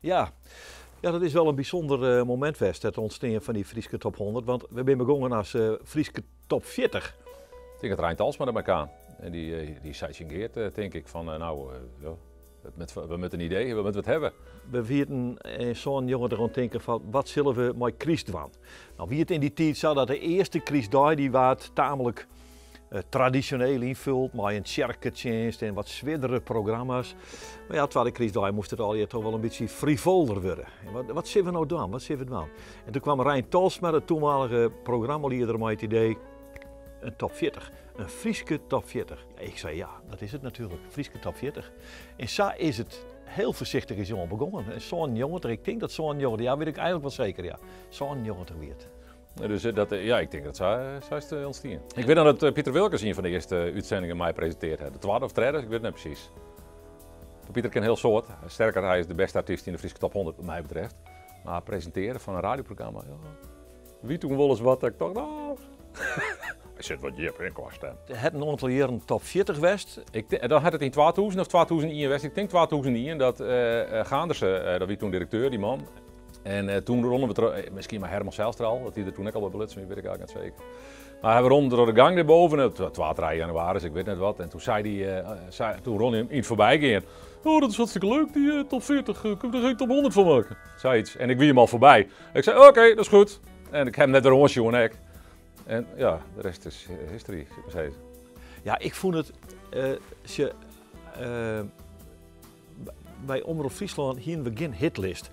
Ja. Ja, dat is wel in bysûnder eh, momint west, it ûntstean fan dy Fryske Top 100. Want we binne begûn as eh, Fryske Top 40. Ik tink dat Rein Talsma dermei kaam. En dy, eh, dy sei tsjin Geert, eh, tink ik, fan eh, nou, ja, we moatte in idee, we moatte wat hawwe. We wienen yn 97 oan it tinken fan wat sille we mei kryst dwaan? No wie it yn dy tiid sa dat de earste krystdei dy waard tamelijk tradisjoneel ynfuld mei in tsjerketsjinst en wat swierdere programma's. Mar ja, twadde krystdei moast it allegear toch wol in bytsje frivoler wurde. En wat, wat sille we no dwaan? Wat sille we dwaan? En doe kwam Rein Talsma, de toenmalige programmalieder, mei it idee in top 40. In Fryske top 40. Ik sei ja, dat is it natuerlik, Fryske top 40. En sa is it hiel foarsichtich is oan begûn. En 97, ik tink dat 97, ja, wit ik eigentlik wol seker, ja. 97 wie it. Dus dat, ja, ik tink dat sa, sa is it ûntstien. Ik wit noch dat Piter Wilkens ien fan de earste útsendingen mei presintearre hat. De twadde of tredde, ik wit it net presys. Piter kin hiel soad. Sterker, hy is de bêste artyst yn de Fryske Top 100 wat my betreft. Mar presintearje fan in radioprogramma, ja, wie toen wolris wat dat ik tocht, oh. Hy sit wat djip yn kwa stim. It hat in oantal jierren top 40 west. Ik, dan hat it yn 2000 of 2001 west. Ik tink 2001 dat uh, Gaanderse, dat wie toen direkteur, dy man. En uh, toen rûnen we troch, miskien mei Herman Zijlstra al, dat hy der toen ek al by belutsen wie, wit ik eigentlik net seker. Mar we rûnen troch de gang dêrboven, it 2, 3 jannewaris, ik wit net wat. En toen sei dy, uh, sei, toen rûn hy yn it foarbygean. Oh, dat is hartstikke leuk, dy uh, top 40, kun je der geen top 100 fan meitsje? Sayts. En ik wie him al foarby. Ik sei, oké, okay, dat is goed. En ik ha him net wer oansjoen ek. En ja, de rest is history, sil ik mar sizze. Ja, ik fûn it, uh, uh, by Omrop Fryslân hiene we gjin hitlist.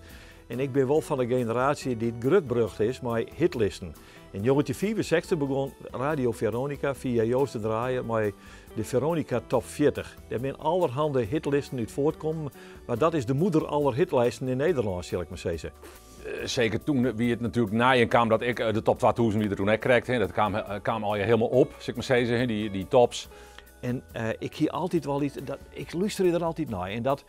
En ik bin wol fan de generaasje dy't grutbrocht is mei hitlisten. Yn 1965 begûn Radio Veronica fia Joost de Draaier mei de Veronica Top 40. Dêr binne allerhande hitlisten út fuortkommen, mar dat is de moeder aller hitlijsten yn Nederlân, sil ik mar sizze. Seker toen wie it natuerlik nij en kaam dat ek, de top 2000 wie der toen ek krekt, hè, dat kaam, kaam allegear hielendal op, sil ik mar sizze, hè, dy, dy tops. En ik hie altyd wol iets, dat, ik lústerje der altyd nei en dat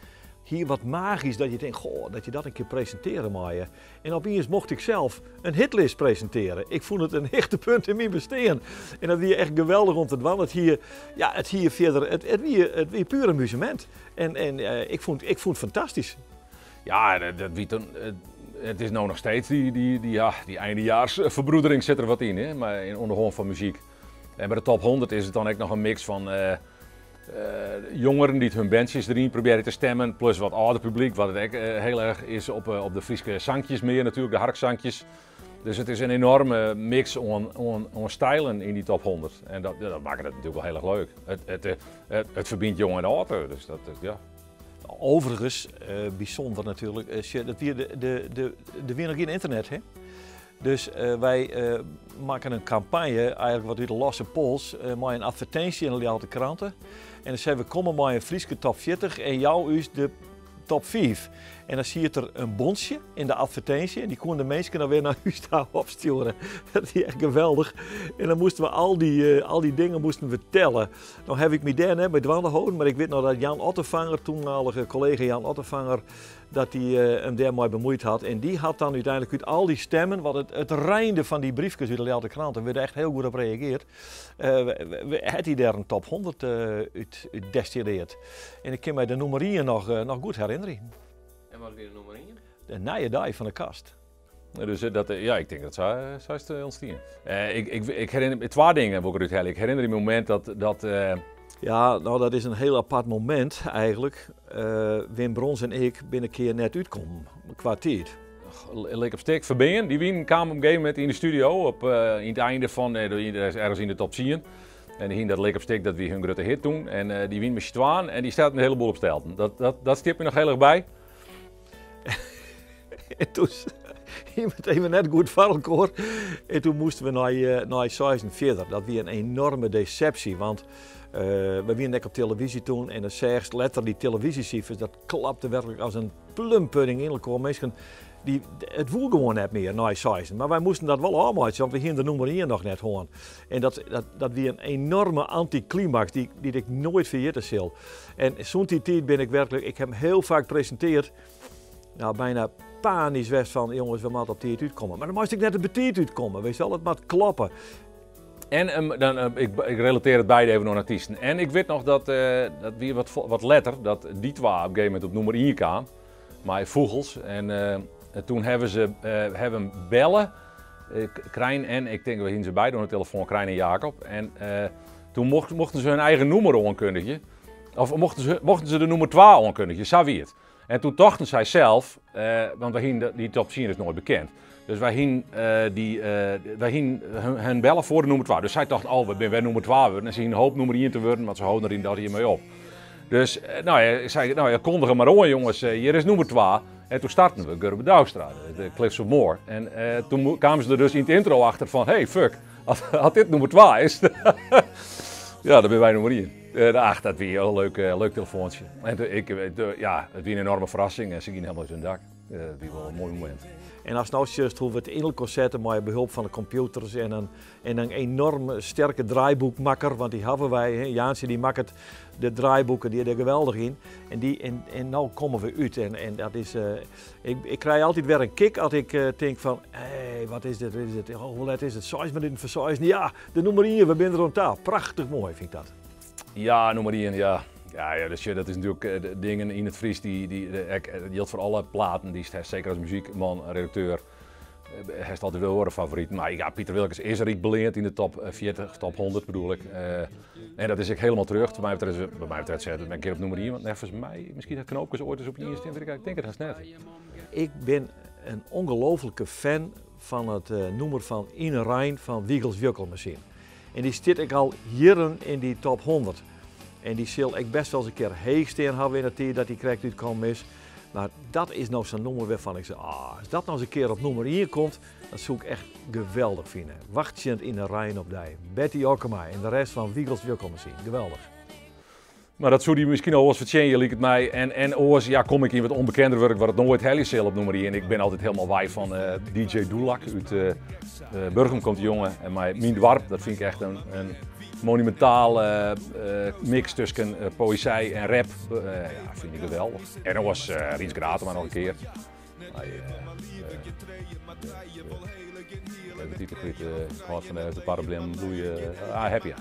hie wat magysk dat je tinke, goh, dat je dat in kear presintearje meie. En opiens mocht ik sels in hitlist presintearje. Ik fûn it in hichtepunt yn myn bestean. En dat wie echt geweldich om te dwaan. It hie, ja, it hie fierder, it, it, wie, it wie puer amusemint. En, en ik, fûn, ik fûn it fantastysk. Ja, dat, dat wie toen, it is no noch steeds dy, dy, dy, ja, dy eindejaarsferbroedering sit der wat yn, hè, mar yn oan de hân fan muzyk. En by de top 100 is it dan ek noch in mix fan uh, jongeren dy't hun bandsjes deryn probearje te stimmen, plus wat âlder publyk, wat it ek uh, hiel erch is op, op de Fryske sankjes mear natuerlik, de harksankjes. Dus it is in enoarme mix oan, oan, oan stilen yn dy top 100. En dat, ja, dat makket it natuerlik wol hiel erch leuk. It, it, it, it ferbynt jong en âld, dus dat, ja. Overigens, uh, bysûnder natuerlik, uh, dat wie de, de, de, der wie noch gjin ynternet, hè? Dus uh, wy uh, makken in kampanje, eigentlik wat út de losse pols, uh, mei in advertinsje yn de Ljouwerter Krante. En dan sei we komme mei in Fryske top 40 en jou ús de top 5. En dan siet der in bontsje yn de advertinsje en dy koene de minsken dan wer nei ús ta opstjoere. Dat wie echt geweldich. En dan moasten we al dy, al dy dingen moasten we telle. No haw ik my dêr net mei dwaande holden, mar ik wit noch dat Jan Ottevanger, toenmalige kollega Jan Ottevanger, dat dy him dêrmei bemuoid hat. En dy hat dan úteinlik út al dy stimmen, want it, it reinde fan dy briefkes út de Ljouwerter Krante, wurdt echt hiel goed op reagearre, hat hy dêr in top 100 út, út destilleard. En ik kin my de nûmer 1 noch, noch goed herinnerje. En wat wie de nûmer 1? De Nije Dei fan De Kast. Dus dat, ja, ik tink dat sa, sa is it ûntstien. Ik, ik, ik herinner twa dingen wol ik derút helje. Ik herinner my momint dat, dat Ja, no dat is in hiel apart momint eigentlik. Wim Brons en ik binne in kear net útkommen kwa tiid. Lik op stik, Ferbean, dy wienen kaam op in gegeven momint yn de studio op, yn it einde fan, ergens yn de top 10. En dy hienen dat Lik op stik, dat wie hun grutte hit toen. En dy wienen mei syn twaen en dy stelden in hele boel op stelten. Dat, dat, dat stiet my noch hiel erch by. En toen hiene we it even net goed foar elkoar. En toen moasten we nei, nei seizen fierder. Dat wie in enorme deceptie, want uh, we wienen ek op televyzje toen en dan seachst letter dy televyzjesifers, dat klapte werklik as in plumpudding yn elkoar. Minsken, dy, it woe gewoan net mear nei seizen. Mar wy moasten dat wol ôfmeitsje, want we hienen de nûmer 1 noch net hân. En dat, dat, dat wie in enorme anticlimax dy, dy't ik noait ferjitte sil. En sûnt dy tiid bin ik werklik, ik ha him hiel faak presintearre, nou, byna panysk west fan, jonges, we moatte op tiid útkomme. Mar dan moast ik net te betiid útkomme, weet je wel, it moat kloppe. En um, dan, um, ik, ik relatear it beide even oan artysten. En ik wit noch dat, uh, dat wie wat, wat letter, dat die twa op een gegeven momint op nûmer 1 kaam. Mei fûgels. En toen hawwe se hawwe belle, Krijn en, ik tink we hiene se beide oan de telefoan, Krijn en Jacob. En toen mochten se hun eigen nûmer oankundigje. Of mochten se, mochten se de nûmer twa oankundigje, sa wie it. En toen tochten sy sels, want wy hiene dy top tsien is noait bekend. Dus wy hiene dy, wy hiene hun belle foar de nûmer twa. Dus sy tochten, oh, we binne wer nûmer twa wurden. En se hiene hoop nûmer ien te wurden, want se holden der yn dat jier mei op. Dus, nou ja, ik sei, nou ja, kondige mar oan jonges, hjir is nûmer twa. En toen starten we Gurbe Douwstra, de Cliffs of Moher. En toen kamen se der dus yn it intro achter fan, hey, fuck, as dit nûmer twa is, ja, dan binne wy nûmer ien. Ach, dat wie in leuk, leuk telefoantsje. En ik, ja, it wie in enorme ferrassing en se giene helemaal út hun dak. Dat wie wol in moai momint. En ast no sjochst hoe we it yn elkoar sette mei behulp fan de kompjûters en in, en in enorm sterke draaiboekmakker, want dy hawwe wy, hè, Jaantsje dy makket de draaiboeken, dy is der geweldich yn. En, dy, en, en no komme we út en, en dat is, uh, ik, ik krij altyd wer in kick as ik uh, tink fan, hé, wat is dit, wat is dit, oh, hoe let is it, 6 minuten foar 6, ja, de nûmer 1, we binne der oan ta. Prachtich moai fyn ik dat. Ja, nûmer 1, ja. Ja, ja, dus, dat is natuerlik eh, dingen yn it Frysk dy, dy, ek, jildt foar alle platen dy'tst hast, seker as muzykman, redakteur, hast altyd wol oare favoriten. Mar ja, Piter Wilkens is ryk beleand yn de top 40, top 100 bedoel ik. En dat is ek hielendal terjochte. Wat my betreft, wat my betreft set it in kear op nûmer 1, want neffens my, miskien hat Knoopkes oait ris op ien stean, wit ik, ik tink it hast net. Ik bin in ongelooflike fan fan it nûmer fan Yn 'e Rein fan Wiegels Wjukkelmasine. En dy stiet ek al jierren yn dy top 100. En dy sil ek best wel eens in kear heech stean hawwe yn de tiid dat dy krekt útkommen is. Mar dat is no sa'n nûmer wêrfan ik sis, ah, as dat noch ris in kear op nûmer 1 komt, dat soe ik echt geweldich fine. Wachtsjend yn 'e rein op dy. Betty Okkema en de rest fan Wiegels Wjukkelmasine. Geweldich. Mar dat soe dy miskien al wolris fertsjinje, liket my. En, en oars ja, kom ik yn wat ûnbekender wurk wat it noait helje sil op nûmer 1. Ik bin altyd hielendal wei fan uh, eh, DJ Doelak út uh, Burgum komt de jonge. En mei Myn Doarp, dat fyn ik echt in, in monumentale uh, mix tusken poëzy en rap. ja, fyn ik geweldich. En oars uh, Rients Gratema noch in kear. De titel kwyt, ik hâld fan de parreblommen bloeie. Ah, happy, ja.